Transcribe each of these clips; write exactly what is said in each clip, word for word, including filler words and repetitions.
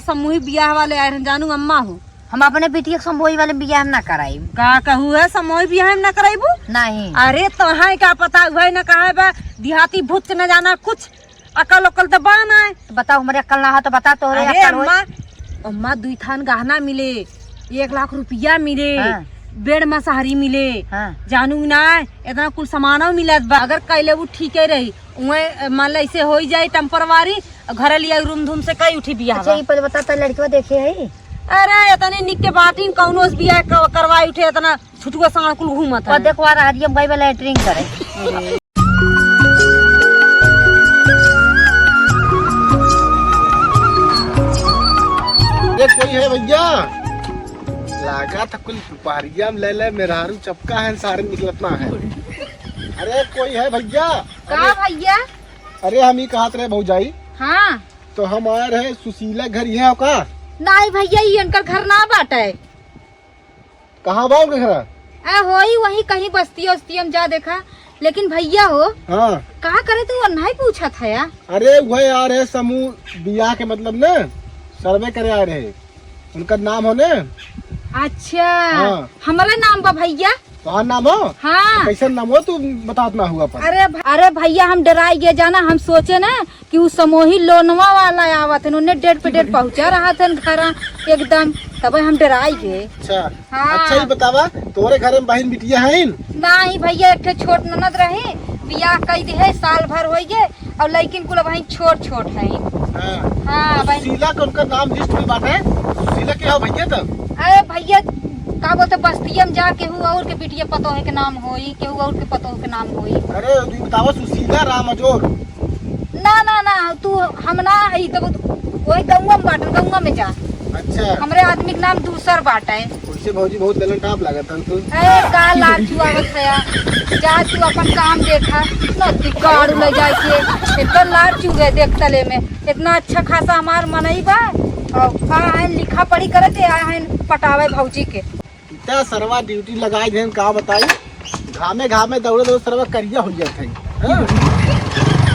समूही बियाह वाले आए रहन जानू अम्मा हो। हम अपने बिटिया के समूही वाले बियाह में ना कराइब। का कहू है, समूही बियाह में ना कराइबू? नहीं। अरे तोहाई का पता, उहै ना कहा बा, देहाती भूत न जाना कुछ, अकल उकल तो बा ना। तो बताओ, हमरे अकल ना हो तो बता, तोहरे अरे अकल होई। अम्मा, अम्मा दुई थान गहना मिले, एक लाख रुपया मिले, हाँ। बेड मसाहरी मिले, हाँ। जानू ना, इतना कुल सामानो मिलत बा। अगर कैले उ ठीके रही, उहे मान ले ऐसे होई जाए टेम्परवारी, घर लिया रूम धूम से कई उठी बियाह अच्छा, बा। ये पहले बता, तो लड़कवा देखे है? अरे, इतने निक के बाटिन, कौनो से बियाह क-, करवाई उठे, इतना छुटुआ सांड कुल घूमत और है। देखो, आ रहा है, हम गई बा लैट्रिन करे। ये कोई है भैया? लागा था कुल दुपहरिया में ले ले, मेहरारू चपका है, सारे निकलत ना है। अरे कोई है भैया? का अरे, भैया? अरे हम ही कहत रहे भौजाई। हाँ। तो हम आए रहे सुशीला घर, यहाँ का? नहीं भैया, ये इनकर घर ना बाटे। कहाँ बा उनका घर? आ, होई वहीं कहीं बस्ती उस्ती, हम जा देखा। लेकिन भैया हो, हाँ। कहाँ करे तू और नहीं पूछत है यार? अरे वह आ रहे समूह बियाह के मतलब ना सर्वे करे आ रहे, उनका नाम हो ने। अच्छा, हाँ। हमारा नाम बा भैया। तोहार नाम हो? हाँ। कैसन नाम हो तू बतात ना हुआ पर? अरे भ-, अरे भैया हम डराई गए जाना, हम सोचे ना कि उ समूही लोनवा वाला आवत है, उन्हें डेट पे डेट पहुँचा रहा था घर एकदम, तब हम डराई गए। अच्छा। हाँ। अच्छा, ये बतावा, तोरे घर में बहन बिटिया है? नहीं भैया, एक ठे छोट ननद रही, बियाह कई दिहे, साल भर होई गए, और लइकिन कुल वहीं छोट छोट हैं। हाँ। हाँ, तो भाई। सुशीला के उनका नाम लिस्ट में बाटे? सुशीला के हो भैया तब? अरे भैया, का बोलते बस्तिया में जा केहू और के बिटिया पतोह के नाम होई, केहू और के पतोह के नाम होई। अरे, तू बतावा सुशीला राम अजोर। ना, ना, ना, तू हम ना हई, तब वही गौवा में बाटन, गौवा में जा। अच्छा। हमरे आदमी के नाम दूसर बाटे। वैसे भौजी बहुत ललन टाप लागत हन तू। ए, का लार चुआवत है? जा तू अपन काम देखा। नती गाड़ू ले जाए के। इतना लार चुए देख तले में। इतना अच्छा खासा हमार मनई बा। और का है लिखा पढ़ी करे ते आए हैं पटावे भौजी के। इतना सरवा ड्यूटी लगाई देन का बताई। घामे घामे दौड़े दौड़े सरवा करिया हो जात है। हाँ?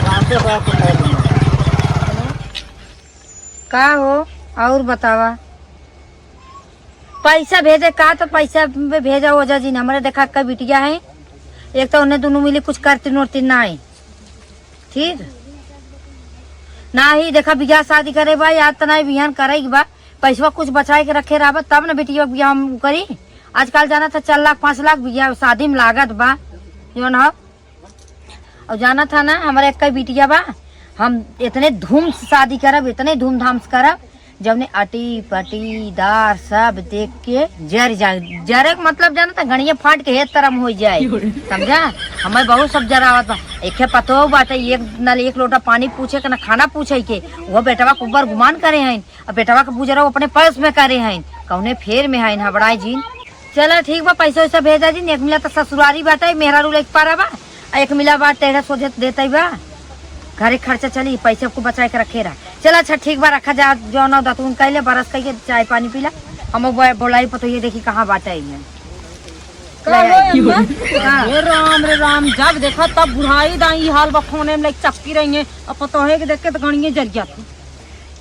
राते रात में। का हो और बतावा? पैसा भेजे का तो पैसा पे भेजा ओझा जी ने। हमरे देखा कई बिटिया है, एक तो उन्हें दोनों मिली कुछ करती नोरती ना है, ठीक ना ही। देखा बियाह शादी करे बा या तो नहीं बिहान करे के बा, पैसवा कुछ बचाए के रखे रहबा तब न बिटिया के बियाह हम करी। आजकल जाना था चार लाख पाँच लाख बियाह शादी में लागत बा, जौन हो। और जाना था ना, हमारे एक बिटिया बा, हम इतने धूम से शादी करब, इतने धूमधाम से करब, जौने अटी पटी दार सब देख के जर जा, जरे के मतलब जाना था, गणिया फाट के हेत तरम हो जाए, समझा? हमें बहुत सब जरावत बा। एक पतोह बाटे, एक नल एक लोटा पानी पूछे के ना खाना पूछे के, वो बेटवा के ऊपर गुमान करे हैं। अब बेटवा के पूछ रहा, अपने पर्स में करे हैं, कौने फेर में हैं, हबड़ाए जीन। चला ठीक बा, पैसा वैसा भेजा जी, एक मिला तो ससुरारी बाटे, मेहरारू लेके पारा बा, आ एक मिला बा टेढ़ा सोझे देते बा, घरे खर्चा चली, पैसा को बचाए के रखे रहा। चला अच्छा ठीक बा, रखा जा, जौन दतुन कैले बरस कहिए चाय पानी पीला, हम बो-, बोलाई पतोहिए देखी कहाँ बाटे में। का ले हो आई। अम्मा? हाँ। हे राम रे राम, जब देखा तब बुढ़ाई दाई हाल बा, फोने में लेके चपकी रही है, अब पतोहे के देख के तो गणिये जर जाती।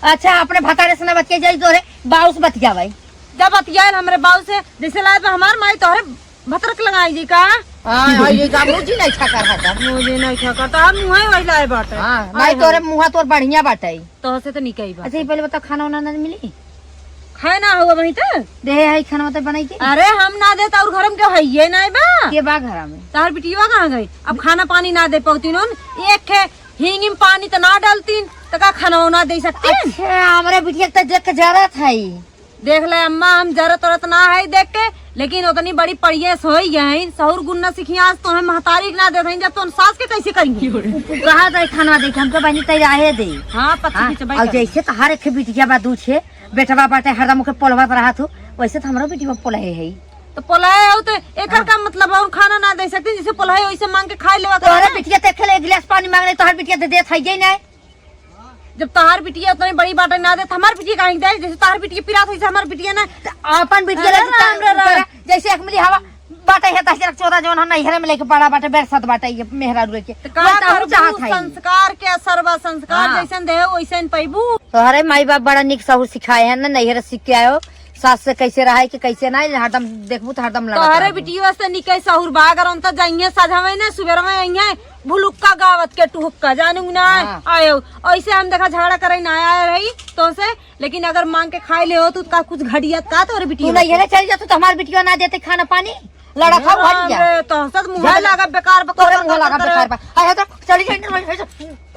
अच्छा, अपने भतारे से ना बतिया जाई, तोरे बाऊ से बतिया भाई। जब बतियाल हमरे बाऊ से, जैसे लायत बा हमार माई तोहरे भतरक लगाई जी का? हाँ, हाँ, ये का मुँह जी नहीं छा कर हटा। मुँह जी नहीं छा कर, तो हम मुँहे वही लाए बाटे। हाँ, आय माई तोरे हाय। मुँहा तोर बढ़िया बाटे। तोह से तो निकई बाटे। अच्छा, ये पहले बता, खाना वाना ना मिली? खाए ना हुआ वहीं तो? दे है खाना तो बनाई के? अरे हम ना दे तो और घर में क्यों है, ये नहीं बा? के बा घर में? तार बिटिया कहाँ गई? अब खाना पानी ना दे पौती नोन, एक खे हींग में पानी तो ना डालतीन, तो का खाना ना दे सकतीन? अच्छा, हमरे बिटिया के तो देख के जरत है। देख ले अम्मा, हम जरत उरत ना है देख के, लेकिन उतनी बड़ी पढ़िए से होई गए हैं, सहूर गुण ना सीखी, आज तो हम महतारी के ना देत हैं, जब तो हम सास के कैसे करेंगे? उ, उ कहा जाए खाना दे के, हमके बनी तैयार है दे। हाँ, पत्थर हाँ, पीछे बैठ और जा। जैसे तो हर एक बिटिया बा दू छे, बेटवा बाटे हरदम ओके पोलवत रहत हो, वैसे तो हमरो बिटिया पोलहे है। तो पोलहे हो तो एकर हाँ। का मतलब है, और खाना ना दे सकते, जैसे पोलहे वैसे मांग के खा लेवा तोहरे करे। बिटिया ते खेले एक गिलास पानी मांगले, तोहर बिटिया दे देत है ये नहीं। जब तोहार बिटिया उतनी बड़ी बाटे ना दे, तो हमार बिटिया काहे दे? जैसे तोहार बिटिया पिरात होइसे हमार बिटिया ना। तो अपन बिटिया अरे लेके राम रे राम। जैसे एक मिली हवा बाटे है तहजर चौदह जौन हम नैहरे में लेके पड़ा बाटे, बेरसत बाटे ये मेहरारू के। तो का वही तो हम करबू? चाहत है। संस्कार के असर बा, संस्कार हाँ। जैसन देहे वैसन पैबू। तोहरे माई बाप बड़ा निक सहूर सिखाए हैं ना, नैहरे सीख के आयो, सास से कैसे रहे कि कैसे ना, हरदम देखबू तो हरदम लड़त तोहरे रहबू। बिटिया से निके सहूर बा, अगर उनका जाइए सजवे ने, सुबेर में आइए, भुलुक्का गावत के टुहुक्का, जानू ना हाँ। आयो। ऐसे हम देखा झगड़ा करे ना आए रही तो से, लेकिन अगर मांग के खाए ले हो, तू का कुछ घटिया का तोरे बिटिया तू नहीं है ना, चल जा तू तो हमार बिटिया ना देते खाना पानी, लड़ा खाओ, हट जा। रे, तो हंसत मुंह जा, जा। लागा बेकार बकवास तोरे मुंह लागा बेकार बा। अरे तो चली जाए ना, ऐसे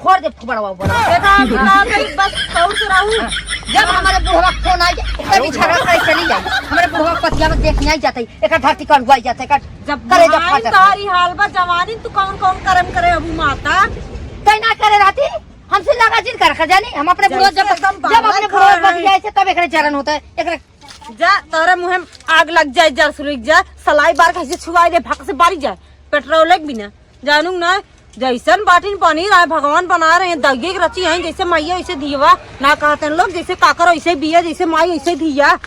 फोड़ दे फुबड़वा बड़ा। देखा, हम का करी, बस तौर से रहू। जब हमारे बुढ़वा फोन आ जाए, तभी झगड़ा करे चली जाए। हमारे बुढ़वा पतिया में देख नहीं जाते, एक धरती कड़ुआ जाते, एक जब करे जब बुढ़ाई फाटत। तोहरी हाल बा, जवानी तू कौन कौन कर्म करे अबू माता? तै ना करे रहती, हमसे लगा जिन कर, कर जानी, हम अपने जब बुढ़वा से जब, एकदम जब बाहर अपने बुढ़वा खड़ा है। बतिया ऐसे तब एकरे जरन होता है, एकरे जा, तोरे मुँहे में आग लग जाए, जर सुलग जा, सलाई बार कैसे छुआई दे, भक से बारी जाए, पेट्रोल एक बिना, जानू ना, जैसन बाटिन बनी रहे, भगवान बना रहे हैं, दगिए के रची हैं, जैसे मैया वैसे दियवा, ना कहते हैं लोग, जैसे काकर वैसे बिया, जैसे माई वैसे धिया।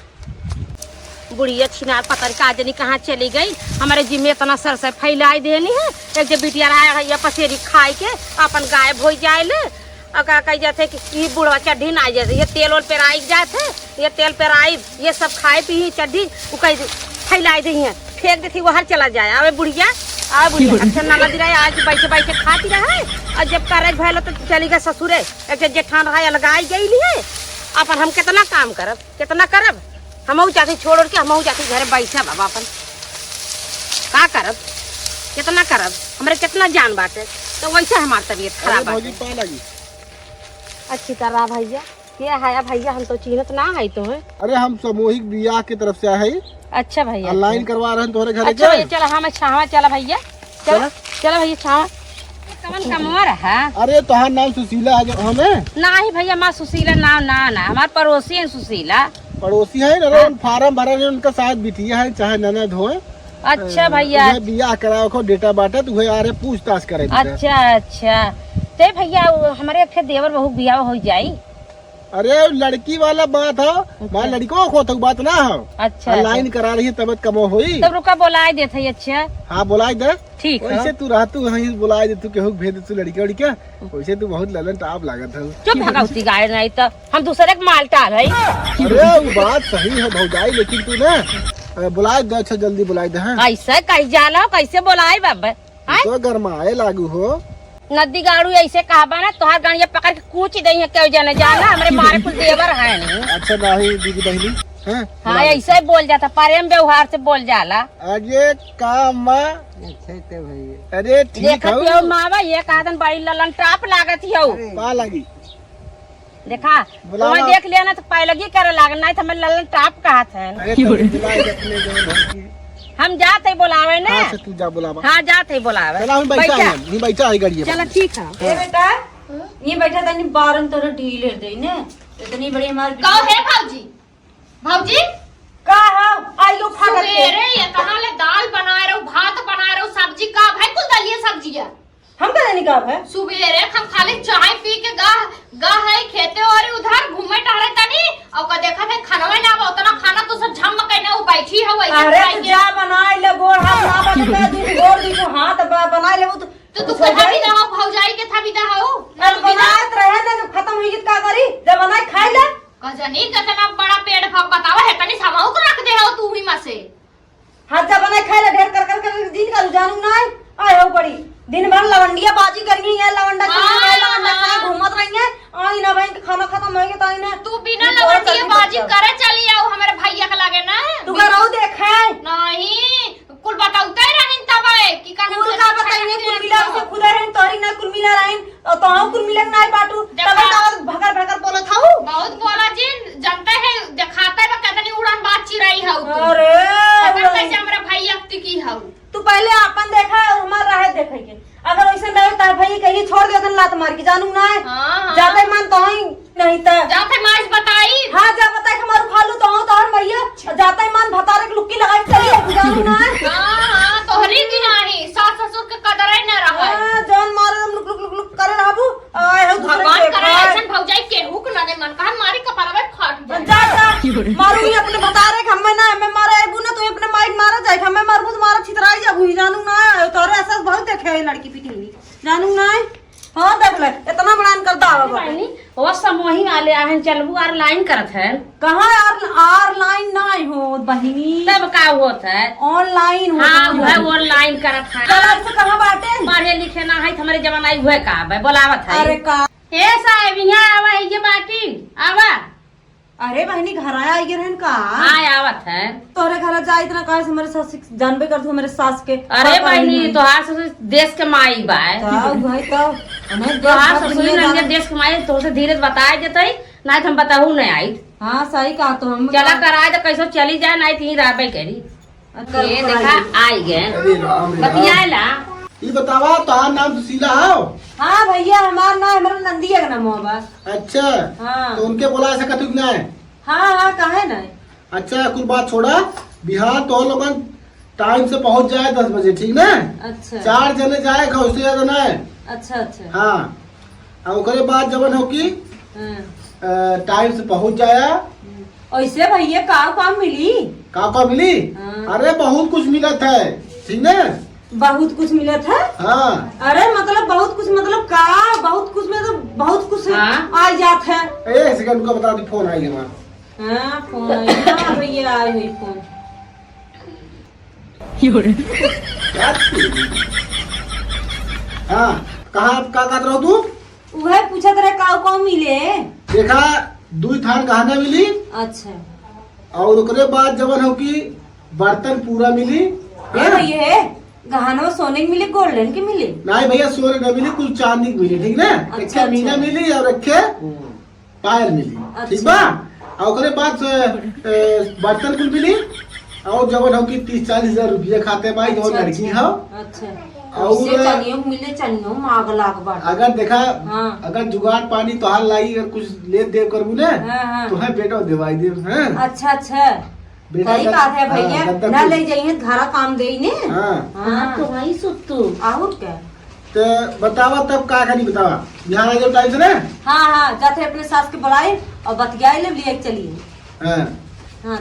बुढ़िया छिनार पतर का जनी कहाँ चली गई, हमारे जिम्मे इतना सर से फैलाई देनी है, एक जो बिटिया रहा है, या पसेरी खाए के, अपन गायब हो जाए ले, और का कही जाते कि ई बुढ़वा चड्ढी ना जाते, ये तेल ओल पेराई जाते, ये तेल पेराई, ये सब खाए पी चड्ढी, उ कही फैलाई दे हैं, फेंक देती, वहर चला जाए। आवे बुढ़िया, आवे बुढ़िया, अच्छा ननद रहे, आज बैठे बैठे खाती रहे, और जब करे भैलो तो चली गए ससुरे, एक जेठान रहा अलगाई गई लिए, अपन हम कितना काम करब, कितना करब, हमहू चाहती छोड़ ओढ़ के, हमहू चाहती घरे बैठा बाबा अपन, का करब, कितना करब, हमरे कितना जान बाटे, तो वैसे हमार तबीयत अरे खराब भौजी, बाटे। पा लगी। अच्छी तरह भैया, के आया भैया, हम तो चिन्हत ना है तो है। अरे हम सामूहिक बियाह की तरफ से आए हैं। अच्छा भैया, ऑनलाइन अच्छा। करवा रहे हैं तोहरे घरे अच्छा के। भैया, चला, हाँ, मैं छावा चला भैया, चला, चला। चला भैया छावा। ये कवन कमवा रहा? अरे तोहार नाम सुशीला है जो हमें? नाही भैया, माँ सुशीला नाम ना, ना, हमार पड़ोसी है सुशीला। पड़ोसी है ना, हाँ। फार्म भरा है उनका, शायद बिटिया है चाहे ननद होए। अच्छा अ, भैया। उहे बियाह करावे को डेटा बाटे, तो उहे आ रहे पूछताछ करे बेटा। अच्छा, अच्छा। ते भैया, वो हमरे एक ठे देवर बहू के बियाह हो जाई। अरे, लड़की वाला बात है, अच्छा। माँ लड़को को तो बात ना हो। अच्छा, आ, अच्छा। लाइन करा रही है, तब कमो होई। तब रुका, बोलाए देत है, अच्छा। हाँ, बोलाए दे। ठीक है। वैसे तू रह, तू वहीं बोलाए दे, तू केहू के भेज दे, तू लड़का, लड़का। वैसे तू बहुत ललन टाप लागत है। चुप भगवती गाय, नहीं तो हम दूसरे के माल टाल है। अरे, वो बात सही है भौजाई, लेकिन तू ना, अ, बुलाए दे, अच्छा, जल्दी बुलाए दे, हाँ। कैसे कही जाला, कैसे बोलाई बाबा? आय? तो गरमाए लागू हो। नदी गाड़ू ऐसे कहबा ना, तोहार गणिया पकड़ के कूच दे है, केहू जाने जाला, हमरे मारे कुल देवर है नहीं। अच्छा, नहीं, दीदी बहनी, हाँ, हाँ, बुला ऐसे ही बोल जाता, प्रेम व्यवहार से बोल जाला। अरे, का माँ? अच्छा, तो भैया। अरे, ठीक देखत है। हो मावा, ये कहतन बड़ी ललन टाप लागत हो। अरे। पा लगी। देखा, बुलावा। तुम्हें देख लिया ना तो पैलगी करे लागल, नहीं तो हमें ललन टाप कहत है। अरे, तो बुलाए अपने जो घर की। हम जात है बुलावे ने। हाँ, से तू जा बुलावा। हाँ, जात है बुलावे। चला, हम बैठा बैठा। है, हम बैठा है गाड़ी में। चला, ठीक है। ए बेटा, ये बैठा तनी बारन तोरा ढीले दे ने। इतनी बड़ी हमारी कहो हे भौजी। भौजी? का है? आइयो फाटक के। सुबेरे इतना ले दाल बनाए रहू, भात बनाए रहू, सब्जी का भाई कुल दलिए सब्जिया। हम का जानी का है? सुबेरे हम खाली चाय पी के गा, गा है खेते और उधर घूमे टहरे तनी, और का देखा थे खानवे ना बा, उतना खाना तो सब झम कइने वो बैठी है वैसे अरे खाए तो के। जा बनाए ले गोड़ हाथ ना बा तो मैं दिन गोड़ दी तो हाथ बा, बनाए ले वो तो तो तू कुछ हो कथा जाई? भी दहो भौजाई के था भी दहो। अरे बनाए तो रहे दे, जब खत्म हुई तो का करी? जब बनाए खाए ले। का जानी कितना बड़ा पेट भर बतावा है, तनी समाऊ को रख दे हो तू ही मा से। हाथ जा बनाए खाए ले, ढेर कर कर कर दिन का जानू ना है। आए हो बड़ी दिन भर लवंडिया बाजी करिए, ये लवंडा हाँ, खाए, लवंडा हाँ। खाए घूमत रहिए। आई ना बहन के खाना खत्म होइगे ताई ने। तू बिना ये बहुत लवंडिया जल्दी बाजी बच्चा। करे चली आओ हमारे भैया के लगे ना। तू का रहू देखे? नहीं, कुल बताउते रहिन तब आए कि का कुल का बताइए, कुल मिला उसे खुदा रहन, तोरी ना कुल मिला रहन। और तो हम कुल मिले के नाई बाटू, देखा। तब तो भकर भकर बोलत हऊ। बहुत बोला जिन, जनते है, देखाते बा कितनी उड़न बाज चिरई हऊ तू। अरे, पता उड़न। कैसे हमरा भाई अख्ती की हऊ। तू पहले आपन देखा और हमार राह देखे के। अगर वैसे रहे तो भाई कहीं छोड़ दे, लात मार के जानू ना है। हाँ, हाँ। जाते मन तो ही नहीं तो। जाते माइस बताई। हाँ, जा बताई हमारू खालू तो हो तो हर भैया। जाते मन भतारे के लुक्की लगाई चली है, जानू ना है। हाँ, हाँ, तोहरी की नाही, सास ससुर के कदर ही ना रहा। हाँ, जौन मारे लुक लुक लुक लुक करे रहबू। आए हो दूसरे भगवान के करे खाए। ऐसन भौजाई केहू के ना दे, मन कहा मारी कपार में फाट जाए। जा, जा। मारू ही अपने भतारे के, हमें ना, हमें मारे आइबू ना, तू अपने माई के मारा जाए, हमें मारबू तो मारा छितरा अबही जानू ना, तोरे ऐसा बहुत देखे है लड़की पिटी हुई। जानू ना, हाँ देख ले, इतना बड़ा इनकर दावा अरे बा। बहिनी, वो समोही वाले आहन, चलबू online करत है। कहाँ यार, online ना हो बहिनी। तब का होत है? Online होत हाँ, है। वह online करत है। चल, ऐसे कहाँ बाटे? पढ़े लिखे ना है, हमारे जमाना ही हुए का बे, बोलावत है। अरे का? ए साहब, यहाँ आवा, ये बाटी, आवा। अरे बहिनी, घर आया, आइगे रहन का? हाँ, आवत है। तोहरे घर जाइत ना, काहे से हमरे सास, जानबे करत हूँ, हमरे सास के। अरे का बहिनी, करी? तोहार ससुर देश के माई बा, है। का भाई, का? हमें तोहार देश ससुर दुनिया ना जाने। देश के माई, तोहसे धीरे से बताए देतई, नाहीं तो हम बताहू नहीं आइत। हाँ, सही कहा तो हम। चला कराए तो कैसो चली जाए, नाहीं तो यहीं रहबे करी। अच्छा, ये देखा, आई गए। अरे राम रे राम। बतियाला। ई बतावा, तोहार नाम सुशीला हौ? हाँ भैया, हमार नाम, हमरा नंदिया के नाम बा। अच्छा। हाँ। तो उनके बोला सकत हूँ कि नहीं? हाँ, हाँ, काहे नहीं? अच्छा, कुल बात छोड़ा, बिहान तो लोगन time से पहुँच जाए दस बजे, ठीक ना? अच्छा। चार जने जाए, उससे ज्यादा नहीं। अच्छा, अच्छा। हाँ। आ ओकरे बाद जवन हो कि, हाँ। अ, time से पहुँच जाया। हम्म। ऐसे भैया का काम मिली? का काम मिली? हाँ। अरे बहुत कुछ मिलत है, ठीक ना? बहुत कुछ मिलत है? हाँ। अरे मतलब बहुत कुछ मतलब का? बहुत कुछ में तो बहुत कुछ हाँ। आ जात है। ए, एक second को बता दी, phone आई हमारा। हाँ, phone आई। हाँ भैया, आई हुई phone। हाँ, कहाँ, का कहत रहो तू? उहे पूछत रहे, काऊ काऊ मिले? देखा, दुई थान गहना मिली। अच्छा। और ओकरे बाद जवन हो कि बर्तन पूरा मिली। ए हाँ? भैया, गहना सोने के मिले, golden के मिले? नहीं भैया, सोने न मिली, कुछ चांदी के मिली, ठीक ना? अच्छा, एक अच्छा। मीना मिली और एक पायल मिली, अच्छा। ठीक बा? और ओकरे बाद से, ए, बर्तन कुल मिली, और जवन हो कि तीस चालीस हजार रुपया खाते बाई, जवन अच्छा, लड़की अच्छा। हो। अच्छा। और वैसे चनियो मिले, चनियो माग लाग बाटे। अगर देखा, हाँ। अगर जुगाड़ पानी तोहार लाई, अगर कुछ ले देव करबू ने, हाँ, हाँ। तो है बेटा देवाई देव, हैं? अच्छा, अच्छा। बेटा सही गद-, बात है हाँ, भैया, गद्दा ना कुल। ले जाइए, घरा काम देई ने। हाँ। हाँ। हाँ, तो वही सुत्तू। और क्या? तो बतावा तब का करी, बतावा। बिहान आ जाओ time से ना। हाँ, हाँ, जाते अपने सास के बुलाए और बतियाए ले, लिए चलिए। हाँ। हाँ।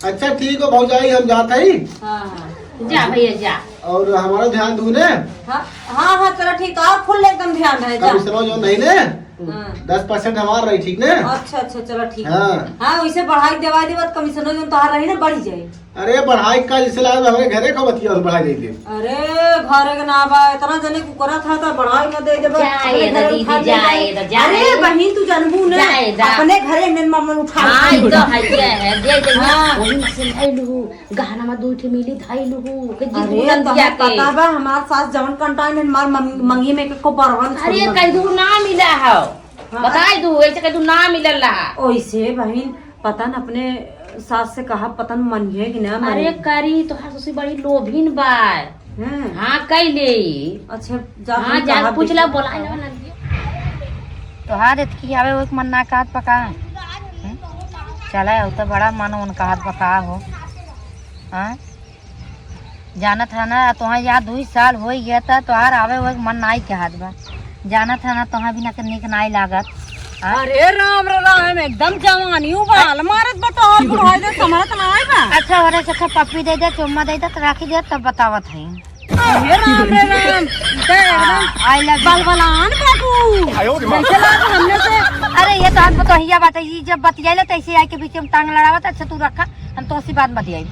अच्छा ठीक हो भौजाई, हम जात हई। हाँ, हाँ। जा भैया, जा। और हमारा ध्यान दू ने। हाँ, हाँ, हाँ, चलो ठीक, और full एकदम ध्यान रहे, जा। कमीशनवा जो नहीं ने, हाँ। दस percent हमार रही, ठीक ने? अच्छा, अच्छा, चलो ठीक। हाँ। हाँ, वैसे बढ़ाई देवाई देवा तो कमीशनो जो तोहार रही ना, बढ़ी जाए। अरे बढ़ाई का जैसे लागल हमरे घरे का बतिया और बढ़ाई दे दे। अरे घरे के ना बा, इतना जने कुकरा था तो बढ़ाई ना दे देबा। जाए अपने दा घरे दीदी, उठा ले जाए जाए। दा, जाए। अरे बहिन तू जानबू ना, जाए दा। अपने घरे में मामला उठा हाँ, ले। ई तो है, ये है, दे दे। हाँ। वही में से धइलू, गहना में दू ठे मिली धइलू, के जीत अरे बुलंद तोहे किया के। पता बा हमार सास जवन कंटाइन है, हमार मम-, मंगी में के को बरवन अरे छोड़ी कह दू ना मिला है। हाँ। बताई दू, ऐसे कह दू ना मिलल रहा। ओइसे बहिन पता न अपने सास से कहा, पता न मनिहे कि ना अरे मनिहे। करी, तोहार ससुर बड़ी लोभिन बा। हैं? हाँ, कई ले। अच्छा, जा हाँ, तू जा, कहा पूछ ला, बेटी। बोला ना नंदिया। तोहार एतकी आवे, वो एक मन ना कहत पका। हम्म? चला, वो तो बड़ा मन उन कहत पका हो। हाँ? जानत है ना, तोहार यहाँ दुई साल होई गया था, तोहार आवे हुए मन नाई कहत बा। जानत है ना, तोहार बिना के नीक नाई लागत। हाँ? अरे राम रे राम, एकदम जवानी उबाल मारत बा, तोहार बुढ़ाई दे समरत नाई बा। अच्छा, ओरे से अच्छा पप्पी दे दे, चुम्मा दे दे, तो राखी दे, तब बतावत है। अरे राम रे राम, ई तो एकदम हाँ, I love you। बलबलान बाबू। कैसे लागत हमने से? अरे ये तो हम तो हिया बात है, ये जब बतियाइले तैसे आई के बीच में टांग लड़ावत, अच्छा तू रखा, हम तो उसी बात बतियाई।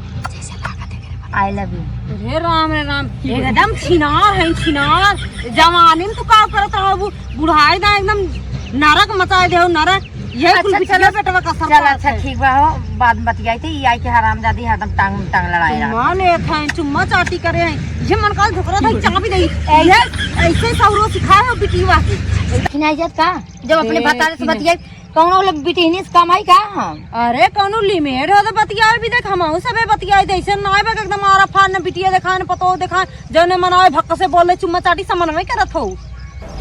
I love you। अरे राम रे राम, एकदम छिनार है, छिनार। जवानी में तू का करत रहो, बु-, बुढ़ाई दा एकदम नरक मचाए दे हो, नरक। ये कुल अच्छा, बिटिया चलो। बेटवा का असर चल, पड़त अच्छा, है। ठीक बा हो, बाद में बतियाई थे, ये आई के हरामजादी हरदम टांग में टांग लड़ाए रहा। चुम्मा लेत हैं, चुम्मा चाटी करे हैं, ये मन काल ढोकरा था, चाबी दे। ए, ये ऐसे सौरो सिखाए हो बिटिया के। खिनाई जात का? जब अपने ए, भतारे से खिनाई। बतियाई, कौनो लोग बिटिहनी से कम आई का हम? अरे कौनो limit हो तो बतियाए भी देख, हमहू सबे बतियाए दे, ऐसे ना आए बा कि एकदम आरा फार न बिटिया देखाए न पतोह देखाए, जौने मन आए भक्क से बोले चुम्मा चाटी समन में करत हो।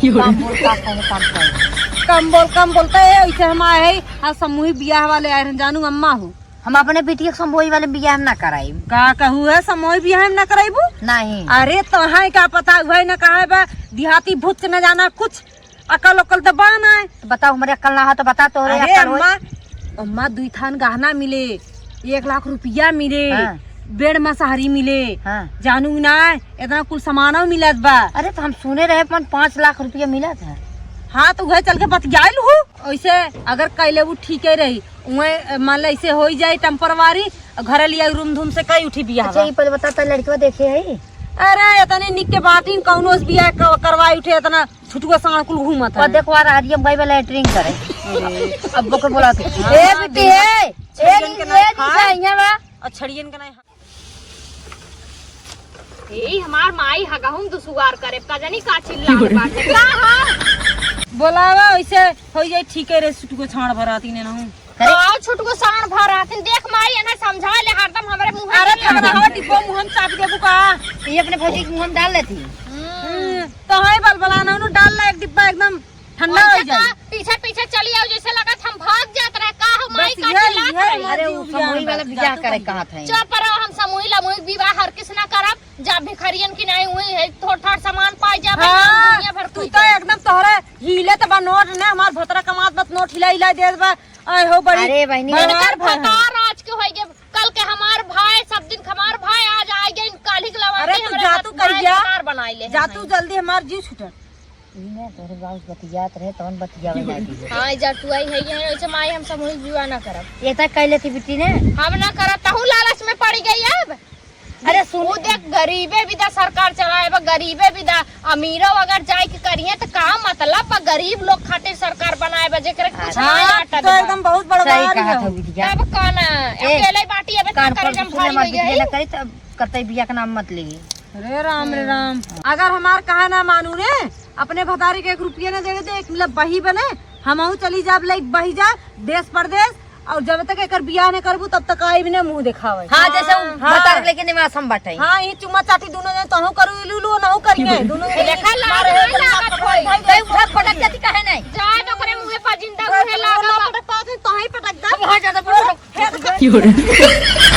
कम बोल, का कौनो काम करे? कम बोल, कम बोलते है, ऐसे हम आए हैं, आज समूही बियाह वाले आए हैं, जानू अम्मा हो। हम अपने बिटिया के समूही वाले बियाह में ना कराई। का कहू है, समूही बियाह में ना कराईबू? नहीं। अरे तोहाई का पता, उहे ना कहा बा, देहाती भूत से न जाना कुछ। अकल उकल त बा ना। तो बताओ, हमरे अकल ना हो तो बता, तोहरे अरे अकल होई। अम्मा, अम्मा, दुई थान गहना मिले, एक लाख रुपया मिले, हाँ। बेड मसहरी मिले। हाँ। जानू ना, इतना कुल सामानो मिलत बा। अरे, तो हम सुने रहे, अपन पाँच लाख रुपया मिलत है। हाँ, तो उहे चल के बतियाइल हूँ। ऐसे अगर कैले वो ठीके रही, उहे, मान ले, ऐसे होई जाए temporary, घरे लिया रूम धूम से कई उठी बियाह अच्छा, बा। ये पहले बता, तो लड़कवा देखे है? अरे, इतने निक के बाटिन, कौनो से बियाह क-, करवाई उठे, इतना छुटुआ साँड़ कुल घूमत है। देखो, आ रहा, हम गई बा latrine करे। अब बोके बोला तू। ए, बिट्टी, ए, ए, छड़ियन के ए, नहीं ए, खाए। यहाँ बा। और छड़ियन के नहीं। ए, हमार माई हगहुम दुसुआर करे, का जानी का चिल्लात बाटे। का ह? बोलावा, वैसे हो जाए, ठीक है रे, सुटुको छाड़ भराती ने ना हूँ। का छुटुको साँड़ भराती, देख माई, एने समझा ले, हरदम हमरे मुँह अरे, में थोड़ा हवा डिब्बो मुँह में चाप देबू का? ये अपने भौजी के मुँह में डाल लेती। हम्म, तो है बलबला ना, उन्हों डाल ला एक डिब्बा एकदम ठंडा हो जाए। पीछे पीछे चली आओ, जैसे लगत हम भाग जात रहे। का हो माई, का चिल्लात रहे? अरे, उ समूही वाला बियाह करे कहत है। चुप रहो, हम समूही लमूही विवाह हर किस ना करब। जा भिखारियन की नहीं हुई है, थोड़ थाड़ सामान पाई जा, हाँ, दुनिया भर तू तो एकदम तोहरे हिले त बा नोट ने, हमार भतरा कमात बत नोट हिला हिला देत बा। आए हो बड़ी अरे बहिनी। भतार आज के होई गे, कल के हमार भाई, सब दिन हमार भाई, आज आए गे, काल्हि के लवा अरे तू जा तू करिया, भतार बनाई ले जा तू जल्दी हमार जीव छूटल। ई ना तोहरे बाबू बतियात रहे, तवन बतियावे लागी। हाँ, जब तू आई है, ये ऐसे माई हम समूहिक विवाह ना करब। ये तक कह लेती बिट्टी ने। हम ना करब, तहू लालच में पड़ी गई अब। अरे सुन। वो देख, गरीबे विदा सरकार चलाए बा, गरीबे विदा। अमीरो अगर जाए के करिए तो का मतलब बा? गरीब लोग खातिर सरकार बनाए बा, जेकरे कुछ हाँ, ना आटा तो देबा। एकदम बहुत बड़वार सही कहा है। था बिटिया। तब का ना, ए, अकेले बाटी अब कान का करे, पर जब सुने भारी मत हो बिटिया गई। ना करी, तब कतई बिया के नाम मत ली। रे राम, रे राम। अगर हमार कहा ना मानू ने, अपने भतारी के एक रुपया ना देवे दे, एक मतलब बही बने, हमहू चली जाब, लाइक बही जा, देश परदेश, और जब तक एकर बियाह न करबू, तब तक आई भी ना मुँह देखावे। हाँ, जैसे उ हाँ। भतार लेके निवास हम बाटे। हाँ, ये चुम्मा चाटी दोनों जने तहू करू, इलू लू, नहू करिए, दोनों जने देखा, लाज मारे नहीं लागत होई। कहीं उठा पटक जाती काहे नहीं? जाए तो ओकरे मुँह पर जिंदा उहे लागत। पटक पावत है, तोही पटक दे। अब हाँ, ज्यादा बोलो। फेंक दे।